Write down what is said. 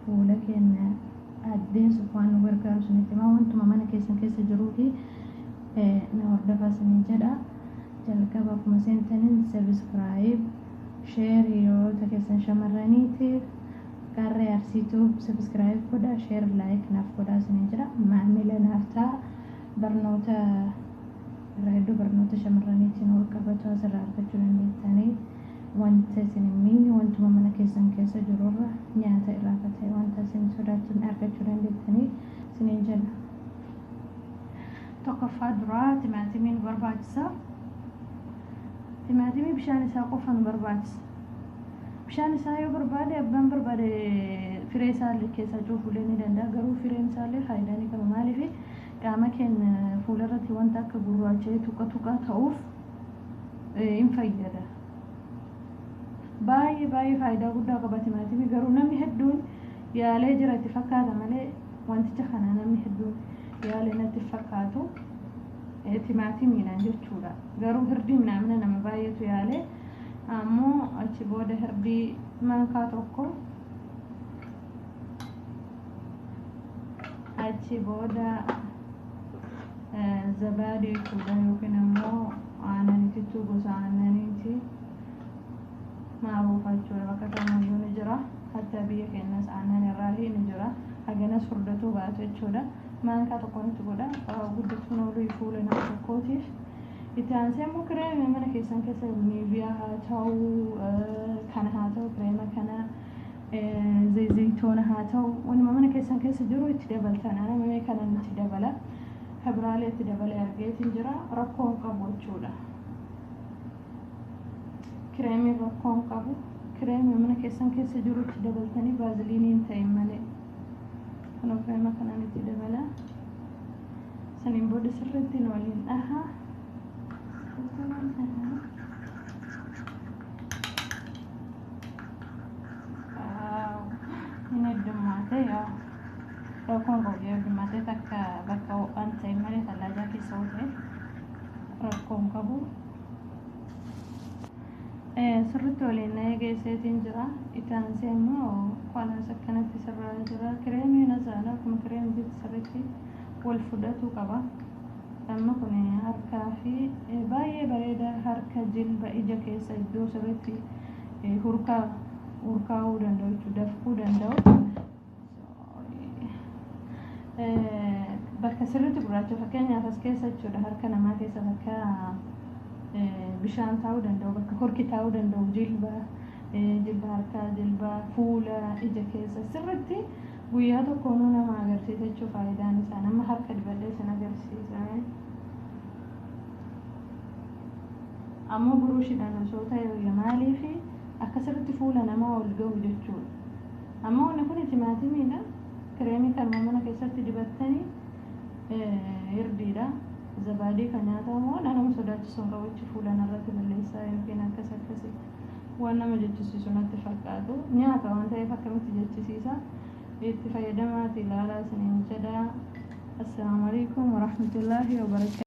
Fuula keenya addeessuuf waan nu gargaaru isinitti himaa. Wantuma mana keessan keessa jiruuti na hordofaa isiniin jedha. Jalqaba akkuma seentaniin subscribe, share hiriyoota keessan shamarraniitiif Qarree Arsii Tube subscribe godhaa, share, like naaf godhaa isiniin jedha. Maamila naaf ta'a. Barnoota irraa hedduu barnoota shamarraniitiin wal qabatu asirraa argachuu dandeettanii. Wanta isin hin miine, wantuma mana keessan keessa jirurra nyaata irraa akka ta'e wanta isin sodaachifne argachuu dandeettanii isiniin jedha. Tokkoffaa duraa timaatimii nu barbaachisa. Timaatimii bishaan isaa qofa nu barbaachisa. Bishaan isaa yoo barbaade abbaan barbaade firee isaa illee keessaa cuufuullee ni danda'a. Garuu fireen isaa illee faayidaa ni qaba. Maaliif qaama keenya fuularratti wanta akka gurraacha'ee tuqa tuqaa ta'uuf hin fayyada. Baay'ee baay'ee faayidaa guddaa qaba timaatimii, garuu namni hedduun yaalee jira itti fakkaata malee wanticha kana namni hedduun yaalee natti fakkaatu timaatimiidhaan jechuudha. Garuu hirdii minaamina nama baay'eetu yaalee, ammoo achi booda hirdii maankaa tokko, achi booda zabaadii jechuudha, yookiin ammoo aannan itittuu gosa aannaniiti maaruufa jechuudha. Bakka kamiyyuu ni jira, hatta biyya keenyas aannan irraa ni jira, haganas furdatuu baatu jechuudha. Maankaa tokko nutti godha, guddatuun ooluu fuula nama tokkootiif. Itti aansee immoo kireema mana keessan keessa, Nivea haa ta'u, kana haa ta'u, kireema kana, zayitoona haa ta'u, wanuma mana keessan keessa jiru itti dabaltan. Ana kana itti dabala, kabiraalee itti dabalee argeetiin jira, rakkoo hin qabu jechuudha. Kireemiin rakkoo hin qabu. Kireemii mana keessan keessa jiru itti dabaltanii, vaaziliinii hin ta'in malee. Kunoo kireema kanaan itti dabala. Saniin booda sirriitti waliin dhaha. Sirriitti waliin dhaha. Hin heddummaate, yaa rakkoon qabu yoo heddummaate, takka bakka ho'aan ta'e malee, tallaajaa keessa yoo ta'e rakkoon qabu. Sirriitti waliin na geesseetiin jira. Itti aansee immoo qolaas akkanatti sirraa jira. Kireemiin asaana akkuma kireemiitti sirriitti wal fudhatuu qaba. Amma kun harkaa fi baay'ee bareeda, harka, jilba, ija keessa iddoo sirriitti hurkaa hurkaa'uu danda'u jechuudha, dafquu danda'u. Bakka sirriitti gurraacha, fakkeenyaaf as keessa jechuudha, harka namaa keessa bakka bishaan taa'uu danda'u, bakka hurki taa'uu danda'u, jilba, jilba harkaa, jilba, fuula, ija keessa sirriitti guyyaa tokkoonuu nama agarsiisa jechuudha faayidaan isaa. Nama harka dibadhee isin agarsiisa. Ammoo buruushiidhaan osoo ta'e wayya, maaliif akka sirriitti fuula namaa ol gahu jechuudha. Ammoo wanni kun timaatimiidha. Kireemii kanuma mana keessatti dibattanii, hirdiidha. Zabaadii kan nyaatamu waan nama sodaachisu hin qabu, fuula narratti balleessaa yookiin akkas akkasii waan nama jechisiisu natti fakkaatu. Nyaata waan ta'eef akkamitti jechisiisa? Itti fayyadamaati ilaalaa isiniin jedha. Assalaamu alaikum warahmatullaahi wabarakaatu.